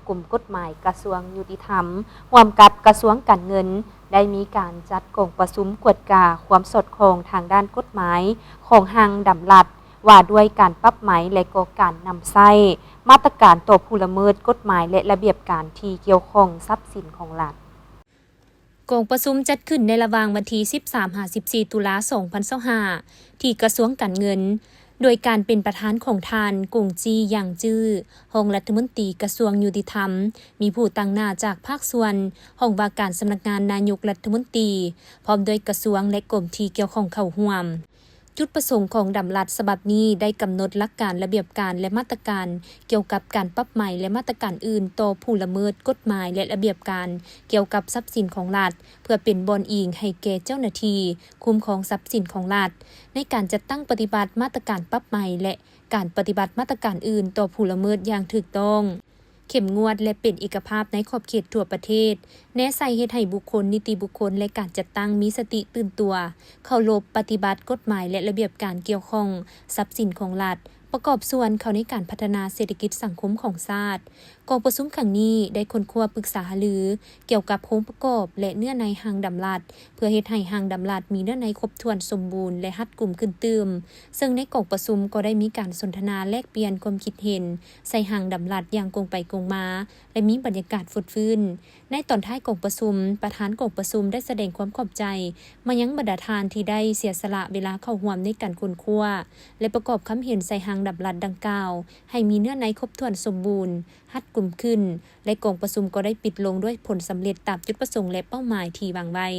ກົມກົດໝາຍກະຊວງຍຸຕິທຳ ຮ່ວມກັບກະຊວງການເງິນ ໄດ້ມີການຈັດກອງປະຊຸມກວດກາຄວາມສອດຄ່ອງທາງດ້ານກົດໝາຍຂອງຮ່າງດຳລັດ ວ່າດ້ວຍການປັບໃໝ ແລະ ກໍການນຳໃຊ້ມາດຕະການຕໍ່ຜູ້ລະເມີດກົດໝາຍ ແລະ ລະບຽບການທີ່ກ່ຽວຂ້ອງຊັບສິນຂອງລັດ. ກອງປະຊຸມຈັດຂຶ້ນໃນລະຫວ່າງວັນທີສິບສາມຫາສິບສີ່ ຕຸລາ ສອງພັນຊາວຫ້າ ທີ່ກະຊວງການເງິນ ໂດຍການເປັນປະທານຂອງທ່ານ ກົງຈີ່ ຢາງຈື້ ຮອງລັດຖະມົນຕີກະຊວງຍຸຕິທຳ, ມີຜູ້ຕາງໜ້າຈາກພາກສ່ວນ, ຫ້ອງວ່າການສຳນັກງານນາຍົກລັດຖະມົນຕີ, ພ້ອມດ້ວຍກະຊວງ ແລະ ກົມທີ່ກ່ຽວຂ້ອງເຂົ້າຮ່ວມ. ຈຸດປະສົງຂອງດຳລັດສະບັບນີ້ໄດ້ກຳນົດຫຼັກການ, ລະບຽບການ ແລະ ມາດຕະການກ່ຽວກັບການປັບໃໝ ແລະ ມາດຕະການອື່ນຕໍ່ຜູ້ລະເມີດກົດໝາຍ ແລະ ລະບຽບການກ່ຽວກັບຊັບສິນຂອງລັດ, ເພື່ອເປັນບ່ອນອີງໃຫ້ແກ່ເຈົ້າໜ້າທີ່ຄຸ້ມຄອງຊັບສິນຂອງລັດ ໃນການຈັດຕັ້ງປະຕິບັດມາດຕະການປັບໃໝ ແລະ ການປະຕິບັດມາດຕະການອື່ນຕໍ່ຜູ້ລະເມີດຢ່າງຖືກຕ້ອງ, ເຂັ້ມງວດ ແລະ ເປັນເອກະພາບໃນຂອບເຂດທົ່ວປະເທດ, ແນໃສ່ເຮັດໃຫ້ບຸກຄົນ, ນິຕິບຸກຄົນ ແລະ ການຈັດຕັ້ງມີສະຕິຕື່ນຕົວ, ເຄົາລົບປະຕິບັດກົດໝາຍ ແລະ ລະບຽບການກ່ຽວຂ້ອງຊັບສິນຂອງລັດ, ປະກອບສ່ວນເຂົ້າໃນການພັດທະນາເສດຖະກິດສັງຄົມຂອງຊາດ. ກອງປະຊຸມຄັ້ງນີ້ໄດ້ຄົ້ນຄວ້າປຶກສາຫາລືກ່ຽວກັບໂຄງປະກອບ ແລະ ເນື້ອໃນຮ່າງດຳລັດ ເພື່ອເຮັດໃຫ້ຮ່າງດຳລັດມີເນື້ອໃນຄົບຖ້ວນສົມບູນ ແລະ ຮັດກຸມຂຶ້ນຕື່ມ, ເຊິ່ງໃນກອງປະຊຸມກໍໄດ້ມີການສົນທະນາແລກປ່ຽນຄວາມຄິດເຫັນໃສ່ຮ່າງດຳລັດຢ່າງກົງໄປກົງມາ ແລະ ມີບັນຍາກາດຟົດຟື້ນ. ໃນຕອນທ້າຍກອງປະຊຸມ, ປະທານກອງປະຊຸມໄດ້ສະແດງຄວາມຂອບໃຈມາຍັງບັນດາທ່ານທີ່ໄດ້ເສຍສະຫຼະເວລາເຂົ້າຮ່ວມໃນການຄົ້ນຄວ້າ ແລະ ປະກອບຄຳເຫັນໃສ່ຮ່າງດຳລັດດັ່ງກ່າວ ໃຫ້ມີເນື້ອໃນຄົບຖ້ວນສົມບູນ, ຮັດກຸມຂຶ້ນ ແລະ ກອງປະຊຸມກໍໄດ້ປິດລົງດ້ວຍຜົນສຳເລັດຕາມຈຸດປະສົງ ແລະ ເປົ້າໝາຍທີ່ວາງໄວ້.